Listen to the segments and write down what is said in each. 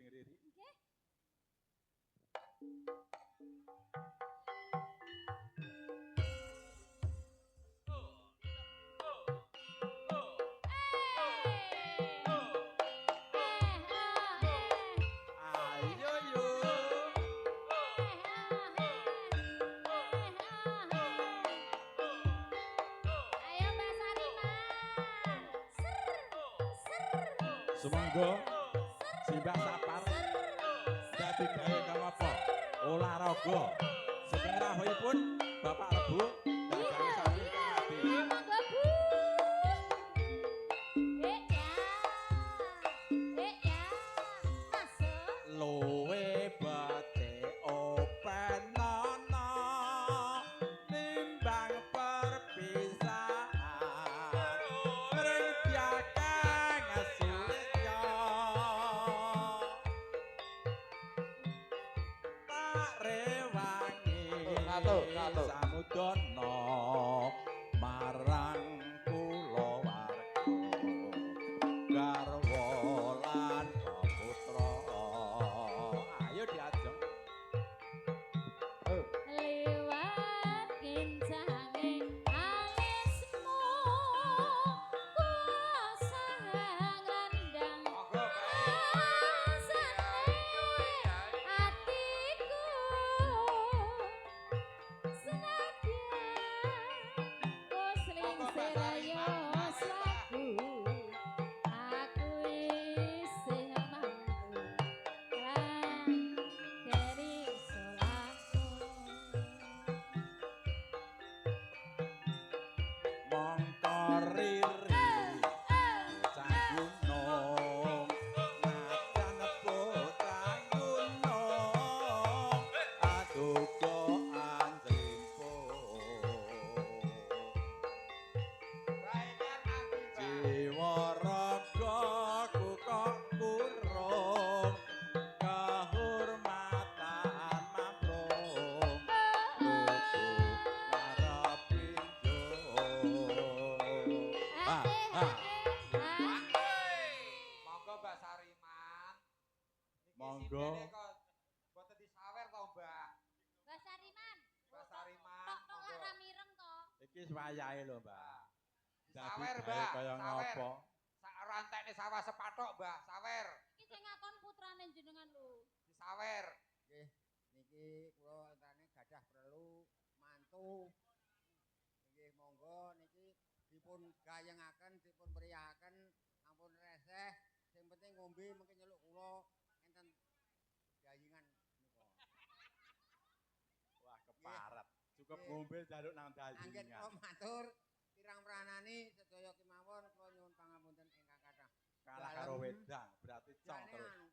Ajeng Riri. Nggih. Ayo yo. Ayo Mbak Sariman. Ser. Ser. Sumangga Simbah Sapar dadi gawe kang apa? Olahraga. Saking rawuhipun Bapak Rebo dagange sami kang ati. Monggo Bu. Eh ya. Eh ya. Masuk. Luwe becik openono timbang perpisahan. Mring tiakang asilya. Tak rewangi Satu, satu. Samudana marang kulawarga garwa lan putra. Ayo diajeng. Lewat kincange alismu kuasa ngrandang Monggo, Pak. rasane atiku senadyan kuslingsir ya slaku aku isih mampu dari solaku. Mongko riri cah gunung najan putra gunung aduka anjlimpo Baekan ati, Mbah. Jiwa raga ku kok kurung kehormatan mamprung kudu ngarep pinjung. Ha ha. Monggo Mbak Sariman. Niki Monggo. sindene kok mboten disawer to, Mbah. Mbak Sariman. Mbak Sariman. Tok tok lak Monggo. ra mireng to. Iki wayahe lho, Mbak. Dadi Disawer, gawe Mbah. kaya Sawer. ngopo? Sak rantekne sawah sepatok, Mbah. Sawer. Iki sing ngakon putrane jenengan lho. Disawer. Nggih, niki kula entane gadah perlu mantu. Nggih, monggo niki dipun gayengaken, dipun meriahaken, ampun reseh. Sing penting ngombe mungkin nyeluk kula enten gayingan nika. Wah, keparat. Cukup Nggih. ngombe jaluk nang Anggen dayingan. kula matur kirang meranani sedaya kemawon kula nyuwun pangapunten ingkang kathah. Kalah karo wedang, berarti cong Jane terus. anu,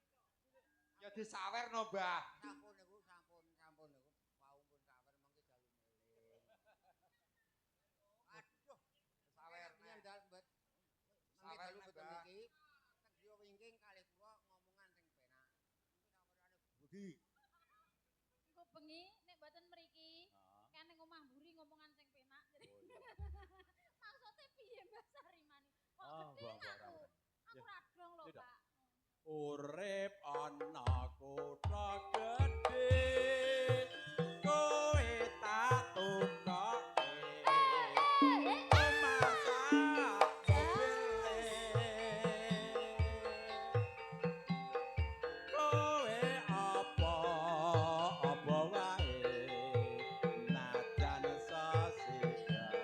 Ya disawer no, Mbah. sampun niku sampun sampun niku wau pun sawer mengki dalu melih. Aduh, Disawer. Piye neh. dal mbet. Mengki Sawer dalu neh, mboten Mbah. niki. Teng griya wingking kalih kula ngomongan sing penak. Mungkin sawerane budi. Engko bengi nek mboten mriki, Heeh. kan ning omah mburi ngomongan sing penak. Oh, iya. Maksudnya piye Mbak Sariman? Kok Ah, gedhe mbah, mbah, aku? mbah. Aku Ya. ra dong lho, Tidak. Pak. Urip ana kutha gedhe, kowe tak tukoke. Omah sak mobile. Kowe apa apa wae najan sesideman.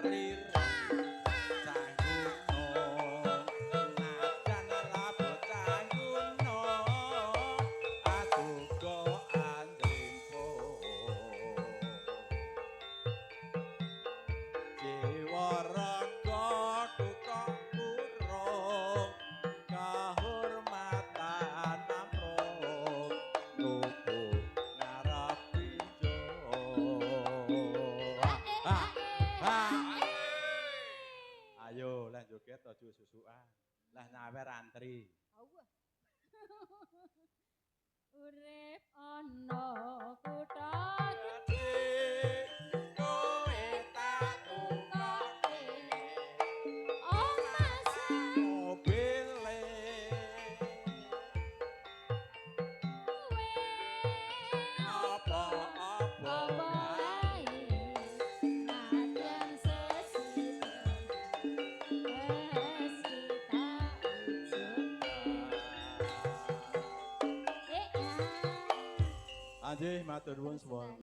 rireng cah gunung najan labuh cah gunung aduga anjlimpo jiwa raga duka kurung kahormatan amrung tubuh ngarep ijo. Ah, ah. Ayo lah joget aja susukan. Lah nyawer antri. Awah. Urip ana kutha Gedhe kowe tak tukoke omah mobile suwe apa-apa apa wae nadyan sesida meski tak ujug. Eh, ah. Anjih matur nuwun.